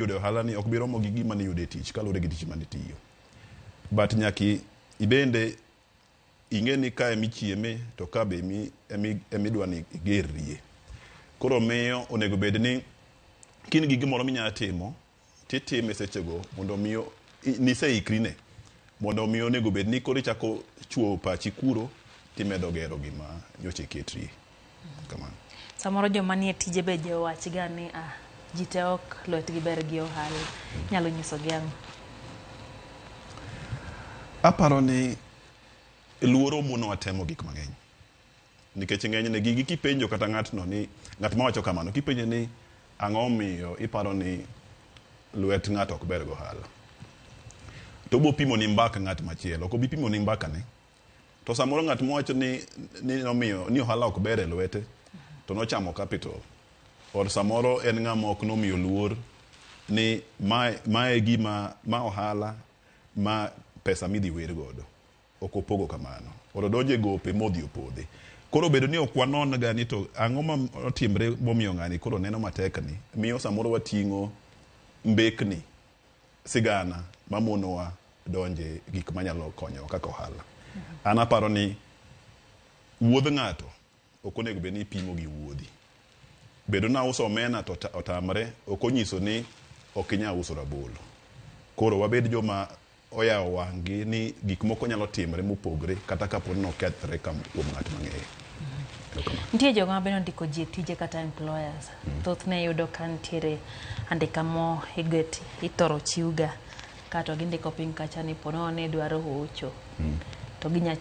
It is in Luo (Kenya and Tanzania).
Yudo e ohala ni ok bi romo gi gima niyudo e tich kaluwore gi tich mane itiyo. But nyaka ibende ing'e ni ka ema ichieme to ka be emidwa ni igerrie. Koro miyo onego bed ni ka in gi gimoro minyalo timo titime sechego mondo mi niseikri ne mondo mi onego bed ni koro ichako chuoyo pachi kuro timedo gero gima nyocha iketrie. Kamano. Samoro joma nie tije be jowachga ni ah, ji te ok lwetgi ber gi ohala. Inyalo nyisogi ang'o? Aparo ni luoro monowa temo gik mang'eny. Nikech ng'enyne gigi kipenjo kata ng'atno ni ng'at mawacho kamano kipenje ni ang'o omiyo iparo ni lwet ng'ato ok ber gohala. To obo pimoni mbak ng'at machielo, ok obi pimoni mbakane. To samoro ng'at mowacho ni ni nomiyo ni ohala ok ber e lwete to nochamo capital. Or samoro en ng'ama ok nomiyo luor ni mae mae gima ma ohala ma pesa midhi wer godo. Ok opogo kamano. Or odonjo e gope modhi opodhe. Koro bedo ni ok wanon ga ni to ang'o ma otimre momiyo ng'ani koro neno matek ni miyo samoro wating'o mbekni sigana mamonowa donje gik manyalo konyowa kaka ohala. An aparo ni wuodh ng'ato ok onego bed ni ipimo gi wuodhi. Bedo ni auso omena to otamre ok onyiso ni ok inyal uso rabolo. Koro wabed joma oyawo wang'gi ni gik moko nyalo timre mopogre kata kapo ni nokethre kuom ng'at mang'eyo. Erokamano. Nitie jogo ma bende ondiko ji e tije kata employers. Thothne iyudo ka nitiere andika mo iget ithoro chiwga kato gindiko piny kacha ni po nono ni idwaro hocho to ginya.